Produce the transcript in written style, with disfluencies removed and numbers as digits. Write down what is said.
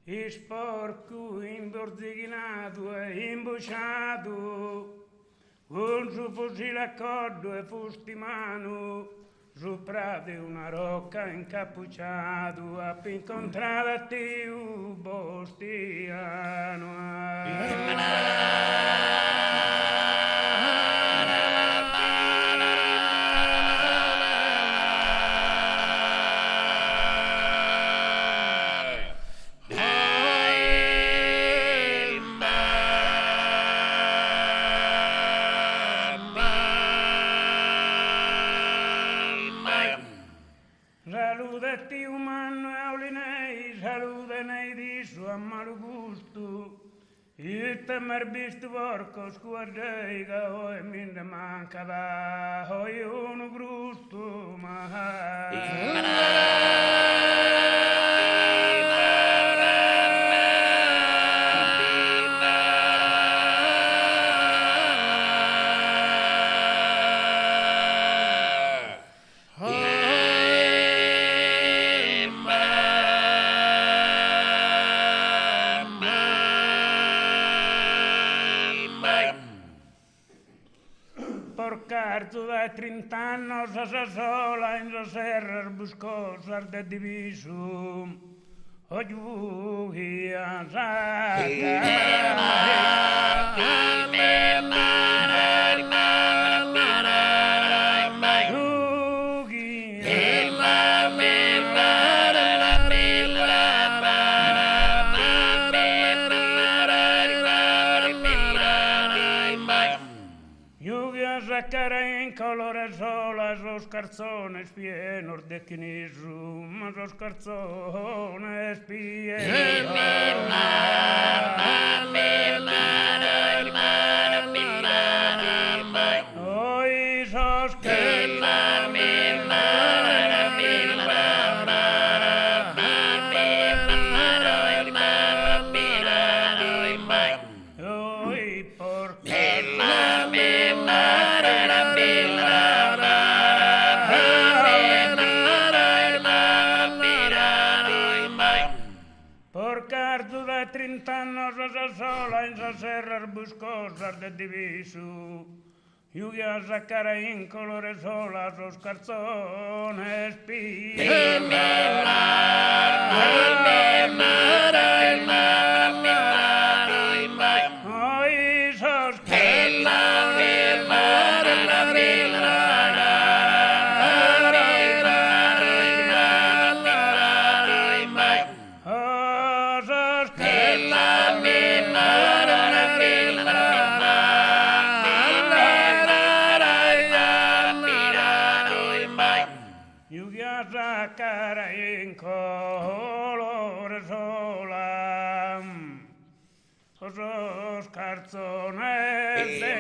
Isporcu, imborzighinadu e imbusciadu, cun su fusile a coddu e fuste in manu, supra de una rocca incapucciadu apo incontradu a tiu Bostianu. Salude tiu mannu e Aulinei, salude neit issu a malu gustu, ite m'as bistu porcos cuaddei ca oe mi nde mancat oi unu grustu ma. Porcarzu dae trint'annos a sa sola in sas serras buscosas de Divisu giughiat sa Giughiat sa cara in colore 'e sola sos cartzones pienos de chinisu, ma sos cartzones pienos. Oi sos Porcarzu dae trint'annos a sa sola in sas serras buscosas de Divisu Giughiat sa cara in colore 'e sola sos cartzones Giughiat sa cara in colore 'e sola sos cartzones de.